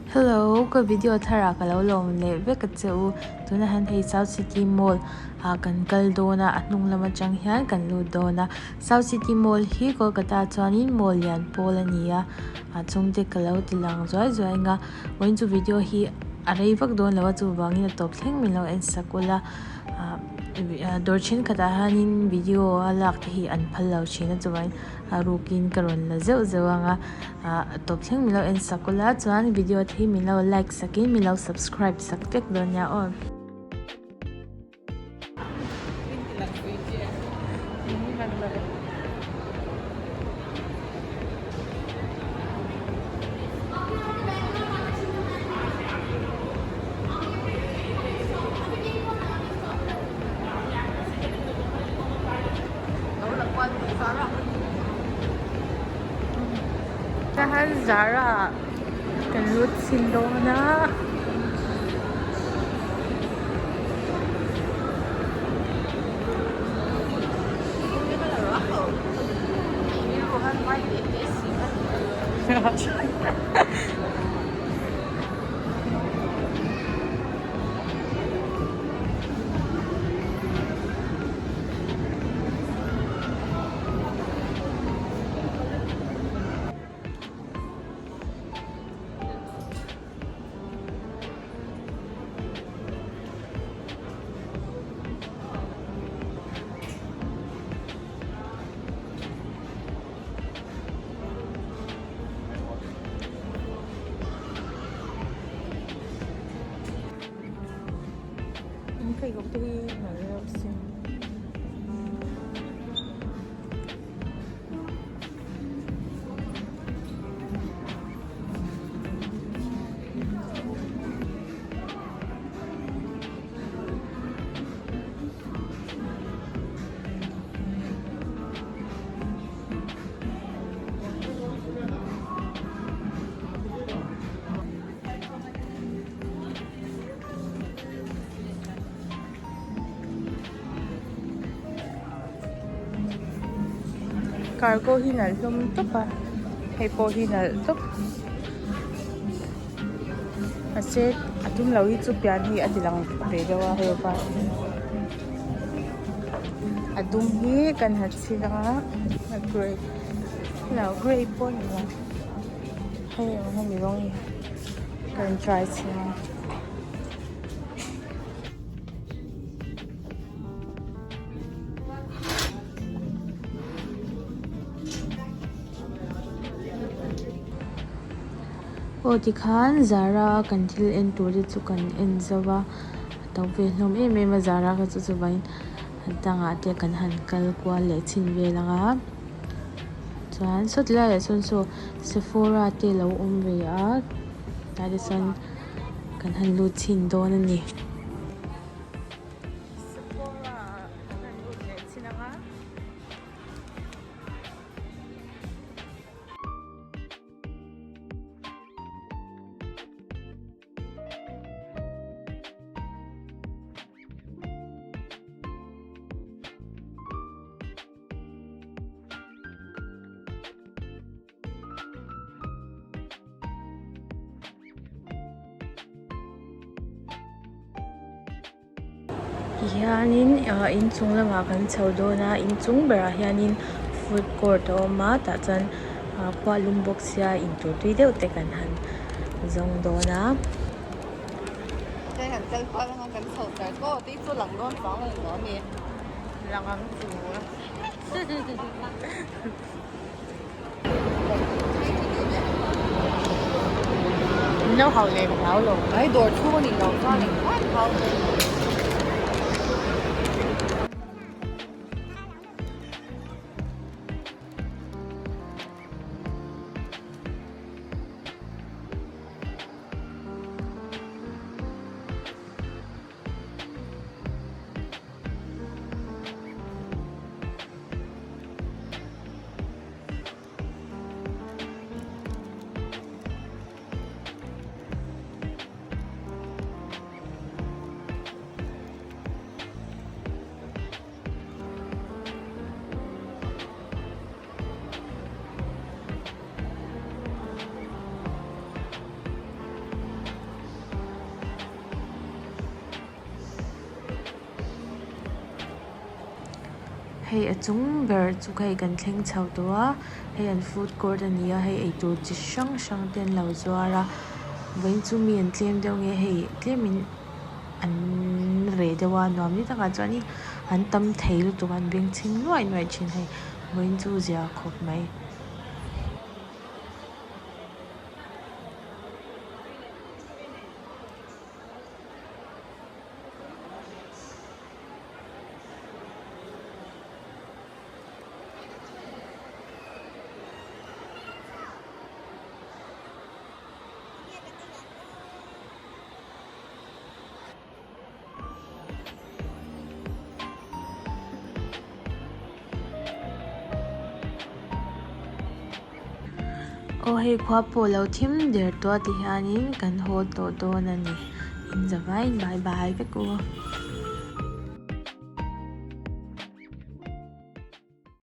Hello ka video tharah ka lo lawm leh vek a che u tunah hian hei south city mall ah kan kal dawn a a hnung lam atang hian kan lut dawn a south city mall hi kolkata ah chuanin mall lian pawl a ni a a chhungte ka lo ti lang zuai zuai ang a vawiin chu video hi a rei vak dawn lo a chuvangin a tawp thleng min lo en sak ula ah dawr thenkhatah hianin video a lak te hi an phal lo thin a chuvangin a rukin ka rawn la zeuh zeuh ang a ah a tawp thleng min lo en sak ula chuan video te hi min lo like sakin min lo subscribe sak vek dawn nia aw. Tahan Zara kan lut chhin dawn a. An pheikhawk te hi nalh reuh sin. Cargo hi nalh hlawm tawp a hei pawh hi nalh tawp mahse a tum lo hi chu pian hi a ti lang ve deuh a hei var a dum hi kan ha chhin ang a a gray lo gray pawh a ni lo hei ang hemi rawng hi kan try chhin ang. Aw tikhan Zara kan thil en tur te chu kan en zo va a to ve hlawm em em a Zara kha chu chuvangin a dangah te kan han kal kual leh chhin vel ang a chuan sawti laiah sawn saw Sephora te lo awm ve a tlai te chuan kan han lut chhin dawn a ni. Sephora kan han lut leh chhin ang a. Tihianin ah inchung lamah kan chho dawn a inchung berah hianin food court a awm a tah chuan ah khua lum bawk sia intur tui deuh te kan han zawng dawn a. No hau leh ka hlau lo. Ai dawr chhung a nih loh chuan engmah an hau lo. Hei a chung ber chu hei kan thleng chho tawh a hei an food court a ni a hei eitur chi hrang hrang te an lo zuar a vawiin chu mi an tlem deuh nge hei tlemin an reh deuh a nuam ni takah chuanin an tam thei lutuk a an bengchheng nuaih nuaih thin hei vawiin chu zia khawp mai. Aw hei khua pawh lo thim der tawh a ti hianin kan haw tawh dawn a ni. In zavaiin bye bye vek u.